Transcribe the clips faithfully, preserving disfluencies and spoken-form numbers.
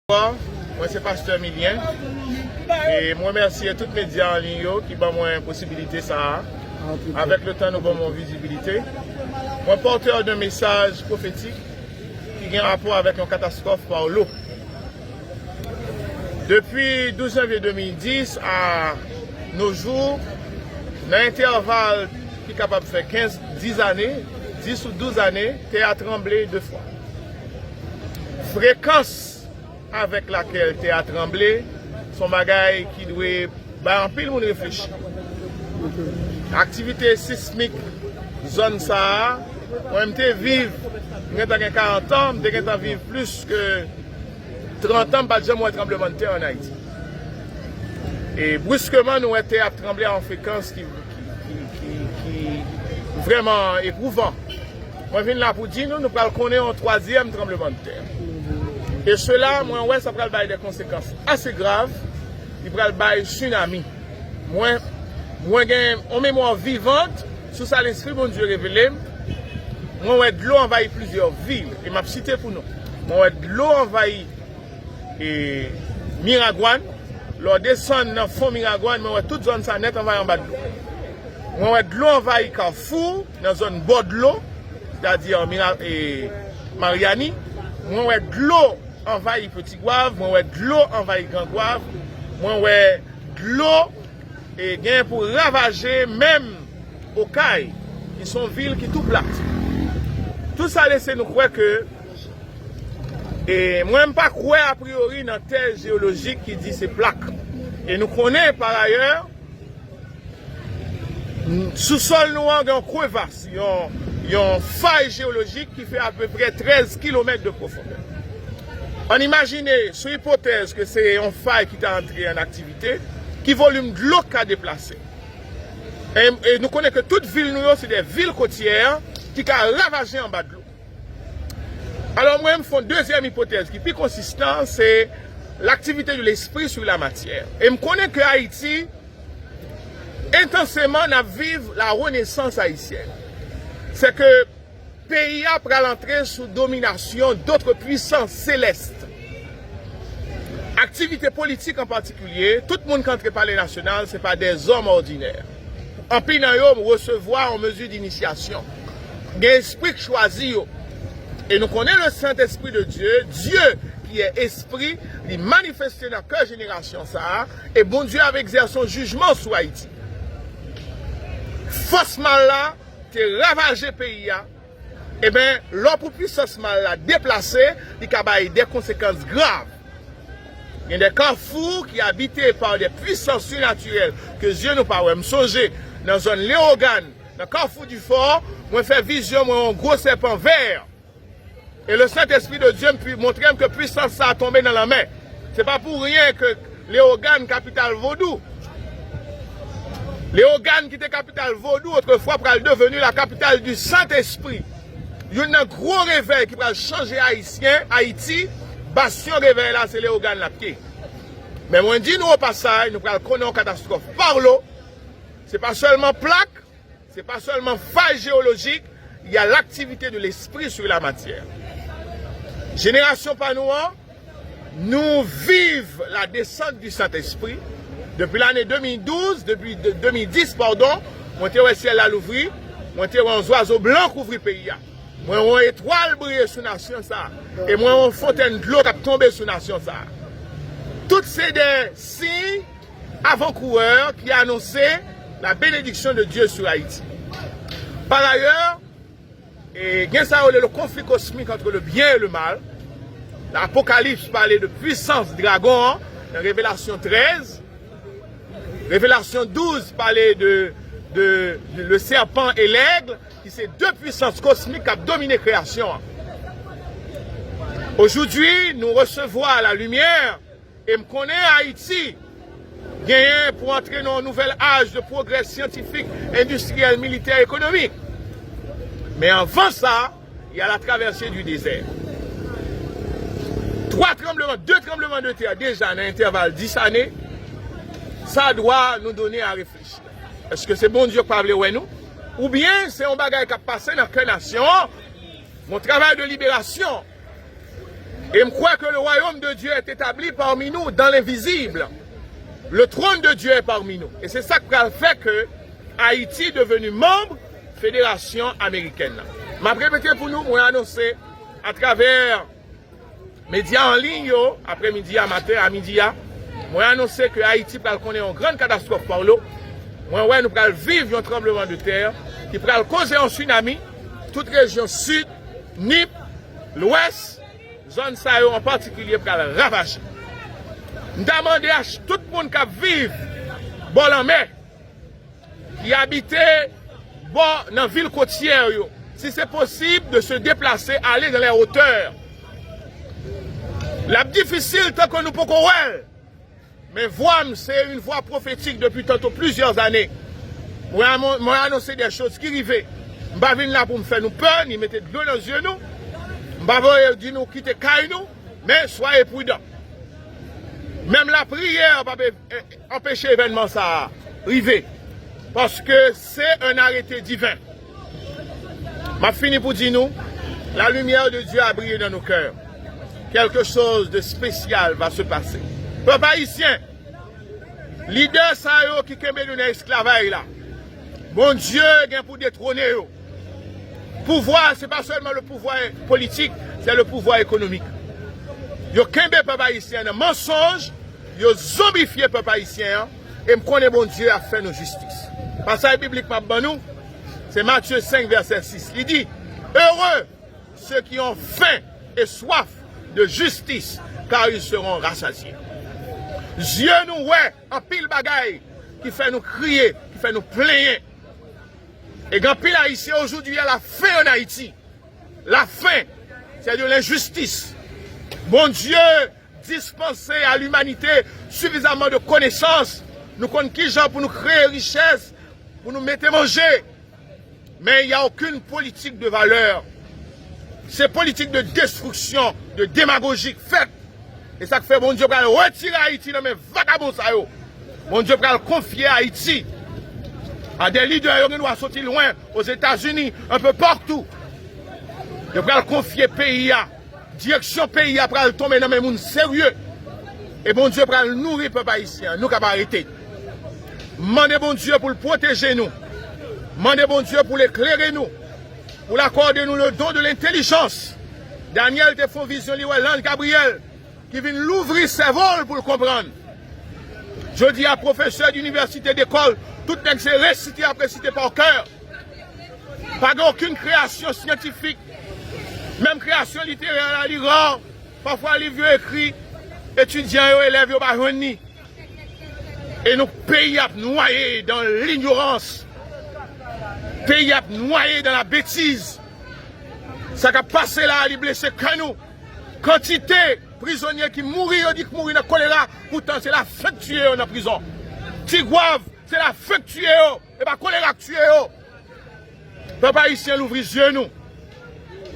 Bonswa, mwen se Pastè Milien. E mwen remèsye tout medya an liy yo ki ban mwen posibilite sa a. Avèk le tan, nou ban mwen vizibilite. Mwen pòtè de mesaj pwofetik ki gen rapò avèk yon katastwòf pa lo. Depi douz janvye de mil dis a nos jours, nan entèval ki kapab fè kenz, dis ane, dis ou douz ane, tè a tranble de fwa. Frekans avèk lakèl tè a tranble se yon bagay ki dwe bay anpil moun reflechi. Aktivite sismik zòn sa a, mwen m te viv, m gentan gen karant an, m te gentan viv plis ke trant an, m pa t janm wè tranblemanntè ann Ayiti. E briskeman, nou wè tè ap tranble a yon frekans ki, ki, ki, ki, ki vrèman epwouvan. Mwen vin la pou di nou, nou pral konnen yon twazyèm tranblemanntè. E sela, mwen wè sa pral bay de konsekans ase grav, li pral bay tsunami. Mwen, mwen gen yon memwa vivant sou sa Lespri Bondye revele m. Mwen wè dlo anvayi plizyè vil, e m ap site pou nou. Mwen wè dlo anvayi e, Miragwàn. Lè w desann nan fon Miragwàn, mwen wè tout zòn sa nèt anvayi anba dlo. Mwen wè dlo anvayi Kafou, nan zòn bò dlo, sètadi Mira-, e, Maryani. Mwen wè dlo anvayi Peti Gwav, mwen wè dlo anvayi Gran Gwav, mwen wè dlo, e, gen pou ravaje menm Okay, ki se yon vil ki tou plat. Tout sa lese nou kwè ke, e mwen m pa kwè apriyori nan tèz jeyolojik ki di se plak. E nou konnen, parayè, sousòl nou an gen yon krevas, yon, yon fay jeyolojik ki fè apeprè trèz kilomèt de pwofondè. Ann imajine, sou ipotèz ke se yon fay ki ta antre an aktivite, ki volim dlo k ka deplase. E, e nou konnen ke tout vil nou yo se de vil kotyè ki ka ravaje anba dlo. Alò, mwen, m fè yon dezyèm ipotèz ki pi konsistan, se l'activité de l'esprit sur la matière. E m konnen ke Ayiti, entansyèlman, n ap viv la renaissance haïtienne. Se ke peyi a pral antre sou dominasyon d'autres puissances célestes. Aktivite politik an patikilye, tout moun k antre Palè Nasyonal, se pa dèzòm òdinè. Anpil nan yo resevwa yon mezi dinisyasyon. Gen espri k chwazi yo. E nou konnen le Saint-Esprit de Dieu, Dieu qui est esprit, li manifeste nan kè jenerasyon sa a, e Bondye ap egzèse yon jijman sou Ayiti. Fòs mal la te ravaje peyi a, Eben, lè w pou pwisans mal la deplase, li ka bay de konsekans grav. Gen de kafou ki abite pa de pwisans sinatirèl ke zye nou pa wè. M sonje, nan zòn Lewogàn, nan Kafou Difò, mwen fè vizyon, mwen wè yon gwo sèpan vè. E le Saint-Esprit de Dieu m pi-, montre m ke pwisans sa a tonbe nan lanmè. Se pa pou ryen ke Lewogàn, kapital vodou. Lewogàn ki te kapital vodou otrefwa pral deveni la capitale du Saint-Esprit. Youn nan gwo revèy ki pral chanje Ayisyen, Ayiti, bastyon revèy la se Lewogàn l ap ye. Men mwen di nou o pasaj, nou pral konnen yon katastwòf pa lo. Se pa sèlman plak, se pa sèlman fay jewolojik, il y a l'activité de l'esprit sur la matière. Jenerasyon pa nou an, nou viv la descente du Saint-Esprit. Depi lane de mil douz, depi de, de mil dis, padon, mwen te wè syèl la louvri, mwen te wè yon zwazo blan kouvri peyi a. Mwen wè yon etwal briye sou nasyon sa a. E mwen wè yon fontèn dlo k ap tonbe sou nasyon sa a. Tout se de siy avan-coureur qui annonçait la bénédiction de Dieu sur Haïti. Par ailleurs, e, gen sa yo rele le conflit cosmique entre le bien et le mal. L'Apocalypse pale de pwisans dragon an nan Revelasyon trèz. Revelasyon douz pale de, de, de le serpent et l'aigle, ki se de pwisans kosmik k ap domine kreyasyon an. Aujourd'hui, nous recevons la lumière. E m konnen Ayiti genyen pou antre nan yon nouvèl âge de progrès scientifique, industriel, militaire, économique. Men anvan sa, il y a la traversée du désert. Twa tranbleman, de tranbleman de tè deja nan entèval dis ane, ça doit nous donner à réfléchir. Èske se Bondye k pa vle wè nou? Oubyen se yon bagay k ap pase nan kè nasyon an? Yon travay de liberasyon. Et je crois que le royaume de Dieu est établi parmi nous dans l'invisible. Le trône de Dieu est parmi nous. Et c'est ça qui va faire que Haïti est devenu membre fédération américaine. M ap repete pou nou, mwen anonse atravè medya an liy yo, aprè midi a, maten a, midi a, mwen anonse ke Ayiti pral konnen yon grann katastwòf pa lo. Mwen wè nou pral viv yon tranblemanntè ki pral koze yon tsunami. Tout rejyon sid, Nip, Lwès, zòn sa yo an patikilye pral ravaje. M ta mande a ch-, tout moun k ap viv bò lanmè, ki abite bò nan vil kotyè yo, si se posib de se deplase, ale dans les hauteurs. L ap difisil tankou nou poko wè l. Men vwa m se yon vwa pwofetik depi tanto plizyè ane. Mwen, mwen anonse de choz ki rive. M pa vin la pou m fè nou pè, ni mete dlo nan zye nou. M pa voye di nou kite kay nou, men soyez prudents. Menm lapriyè p ap e-, e-, anpeche evènman sa a rive. Paske se un arrêté divin. M ap fini pou di nou, la lumière de Dieu a brillé dans nos cœurs. Quelque chose de spécial va se passer. Pèp ayisyen, lidè sa yo ki kenbe nou nan esklavaj la, Bondye gen pou detwone yo. Pouvwa, se pa sèlman le pouvwa politik, se le pouvwa ekonomik. Yo kenbe pèp ayisyen nan mansonj, yo zonbifye pèp ayisyen an, e m konnen Bondye ap fè nou jistis. Pasaj biblik m ap ban nou, se Matye senk, vèsè sis. Li di, Heureux ceux qui ont faim et soif de justice, car ils seront rassasiés. Zye nou wè anpil bagay ki fè nou kriye, ki fè nou plenyen. Et anpil Ayisyen aujourd'hui à la faim en Haïti. La faim, c'est de l'injustice. Bondye dispanse a limanite sifizaman de konesans. Nou konn kijan pou nou kreye richès, pou nou mete manje. Men y a aucune politique de valeur. Se politik de destriksyon, de demagoji k fèt. E sa k fè Bondye pral retire Ayiti nan men vakabon sa yo. Bondye pral konfye Ayiti a de lidè yo gen dwa soti lwen, Ozetazini, un peu partout. Yo pral konfye peyi a. Direksyon peyi a pral tonbe nan men moun serye. E Bondye pral nouri pèp ayisyen an. Nou ka pa rete. Mande Bondye pou l pwoteje nou. Mande Bondye pou l eklere nou. Pou l akòde nou le don de lentelijans. Danyèl te fè yon vizyon, li wè lanj Gabriyèl ki vin louvri sèvo l pou l konprann. Jodi a, pwofesè dinivèsite, dekòl, tout nèg se resite y ap resite pa kè. Pa gen okenn kreyasyon syantifik. Menm kreyasyon literè la, li ra. Pafwa, liv yo ekri, etidyan yo, elèv yo pa jwenn li. E nou, peyi ap nwaye dan linyorans. Peyi ap nwaye dan la betiz. Sa k ap pase la a, li blese kè nou. Kantite prizonye ki mouri, yo di k mouri nan kolera, poutan se lafen k tiye yo nan prizon. Tigwav, se lafen k tiye yo, e pa kolera k tiye yo. Pèp ayisyen, louvri zye nou.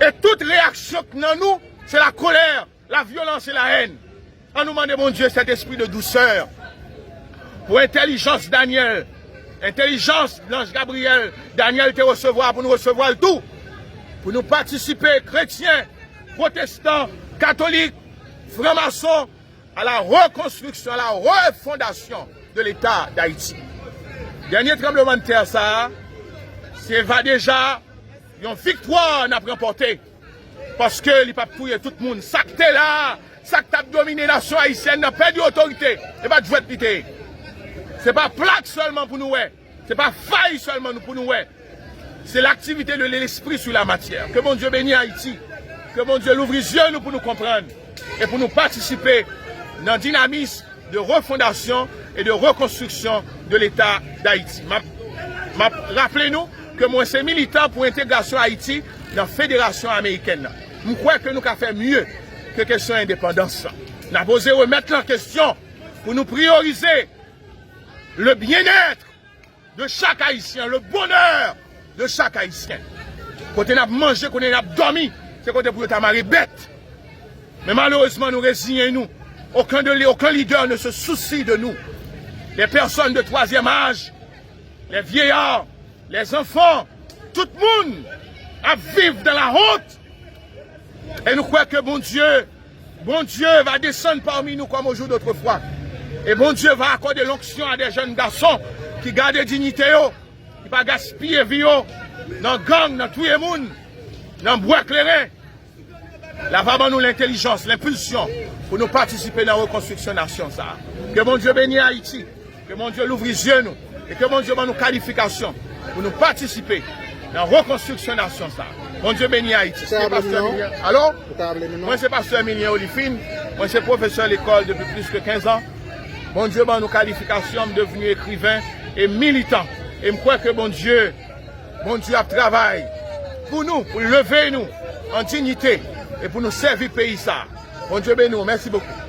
E tout reyaksyon k nan nou, se lakolè, la vyolans e la hèn. Ann nou mande Bondye, Sentespri de dousè, pou entèlijans Danyèl, entèlijans lanj Gabriyèl, Danyèl te resevwa, pou nou resevwa l tou. Pou nou patisipe, kretyen, pwotestan, katolik, franmason, à la reconstruction, à la refondation de l'État d'Haïti. Dènye tranblemanntè sa a, se va deja yon viktwa n ap ranpòte. Paske li p ap touye tout moun. Sa k te la a, sa k t ap domine nasyon ayisyèn nan pèdi otorite. E pa jwèt li te ye. Se pa plak sèlman pou nou wè. Se pa fay sèlman nou, pou nou wè. Se l'activité de l'esprit sur la matière. Ke Bondye beni Ayiti. Ke Bondye louvri zye nou pou nou konprann e pou nou patisipe nan dinamis de refondasyon e de rekonstriksyon de Leta Dayiti. M ap, m ap raple nou ke mwen se militan pou entegrasyon Ayiti nan Federasyon Amerikèn nan. M kwè ke nou ka fè mye ke kesyon endepandans lan. N ap oze remèt lan kesyon pou nou priyorize le bien-être de chaque Haïtien, le bonheur de chaque Haïtien. Kote n ap manje, kote n ap dòmi, se kote pou yo ta mare bèt. Men malerezman, nou reziyen nou. Aucun de, aucun leader ne se soucie de nous. Les personnes de troisième âge, les vieillards, les enfants, tout moun ap viv dans la honte. E nou kwè ke Bondye Bondye va desann pami nou kòm au jour d'autrefois. E Bondye va akòde lonksyon a de jèn gason ki gade diyite yo, ki pa gaspiye vi yo nan gang, nan touye moun, nan bwè kleren. L ava ban nou lentelijans, lenpilsyon pou nou patisipe nan rekonstriksyon nasyon sa a. Ke Bondye beni Ayiti. Ke Bondye louvri zye nou. E ke Bondye ban nou kalifikasyon pou nou patisipe nan rekonstriksyon nasyon sa a. Bondye beni Ayiti. Se pastè Emilien. Alo? Mwen se pastè Emilien Olifin. Mwen se pwofesè lekòl depi plis ke kenz an. Bondye ban nou kalifikasyon, m devni ekriven e militan. E m kwè ke Bondye, Bondye ap travay pou nou, pou leve nou an diyite e pou nou sèvi peyi sa a. Bondye beni w. Mèsi bokou.